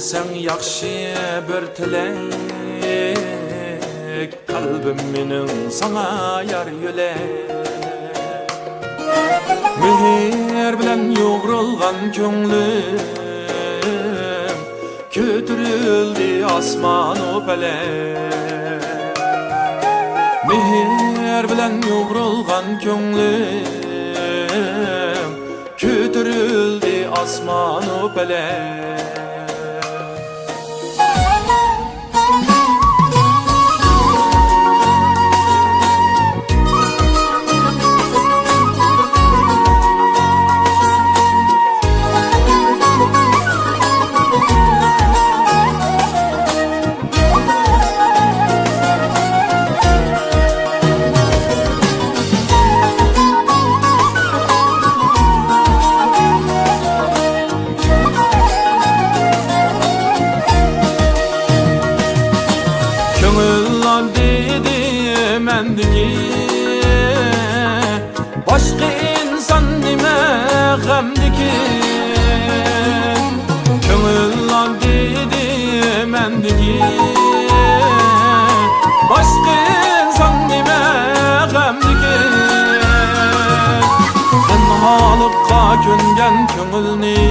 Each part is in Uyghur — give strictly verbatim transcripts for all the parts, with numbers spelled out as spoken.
سەن ياخشى بىر تىلەك، قەلبىم مېنىڭ ساڭا يار يۆلەك. مېھىر بىلەن يۇغۇرۇلغان كۆڭلۈم كۆتۈرۈلدى ئاسمانۇ پەلەك. مېھىر بىلەن يۇغۇرۇلغان كۆڭلۈم كۆتۈرۈلدى ئاسمانۇ پەلەك. كۆڭۈل دېدى مەندىكى، باشقا ئىنسان نېمە غەمدىكىن؟ كۆڭۈل دېدى مەندىكى، باشقا ئىنسان نېمە غەمدىكىن؟ تەنھالىققا كۆنگەن كۆڭۈلنى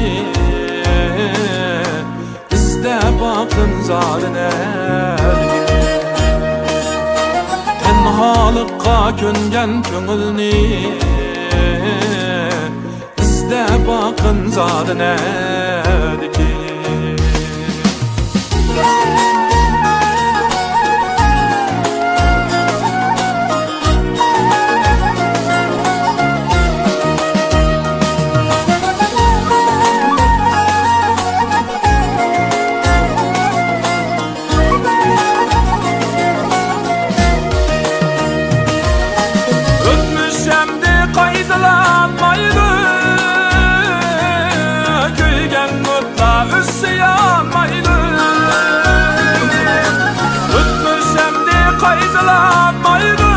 ئىزدەپ باققىن زادى نەدىكىن؟ تەنھالىققا كۆنگەن كۆڭۈلنى ئىزدەپ باققىن زادى نەدىكىن؟ ئۆتمۈش ئەمدى قايتىلانمايدۇ، كۆيگەن ئوتلار ئۆچسە يانمايدۇ. ئۆتمۈش ئەمدى قايتىلانمايدۇ،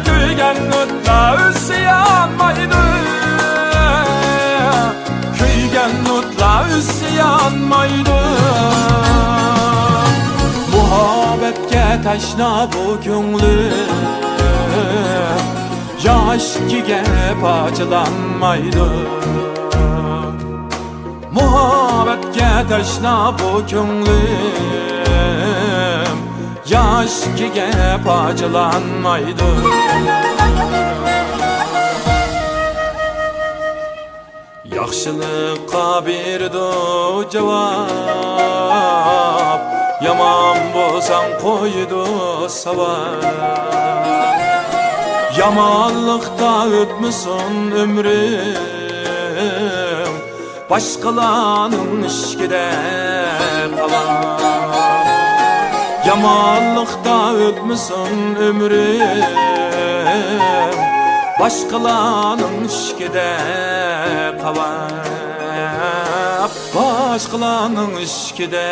كۆيگەن ئوتلار ئۆچسە يانمايدۇ. كۆيگەن ئوتلار ئۆچسە يانمايدۇ. مۇھەببەتكە تەشنا بۇ كۆڭلۈم، ياش ئىككىگە پارچىلانمايدۇ. مۇھەببەتكە تەشنا بۇ كۆڭلۈم، ياش ئىككىگە پارچىلانمايدۇ. ياخشىلىققا بېرىدۇ جاۋاب، يامان بولساڭ قويىدۇ ساۋاب. يامانلىقتا ئۆتمىسۇن ئۆمرۈڭ، باشقىلارنىڭ ئىشىكىدە قاۋاپ. يامانلىقتا ئۆتمىسۇن ئۆمرۈڭ، باشقىلارنىڭ ئىشىكىدە قاۋاپ، باشقىلارنىڭ ئىشىكىدە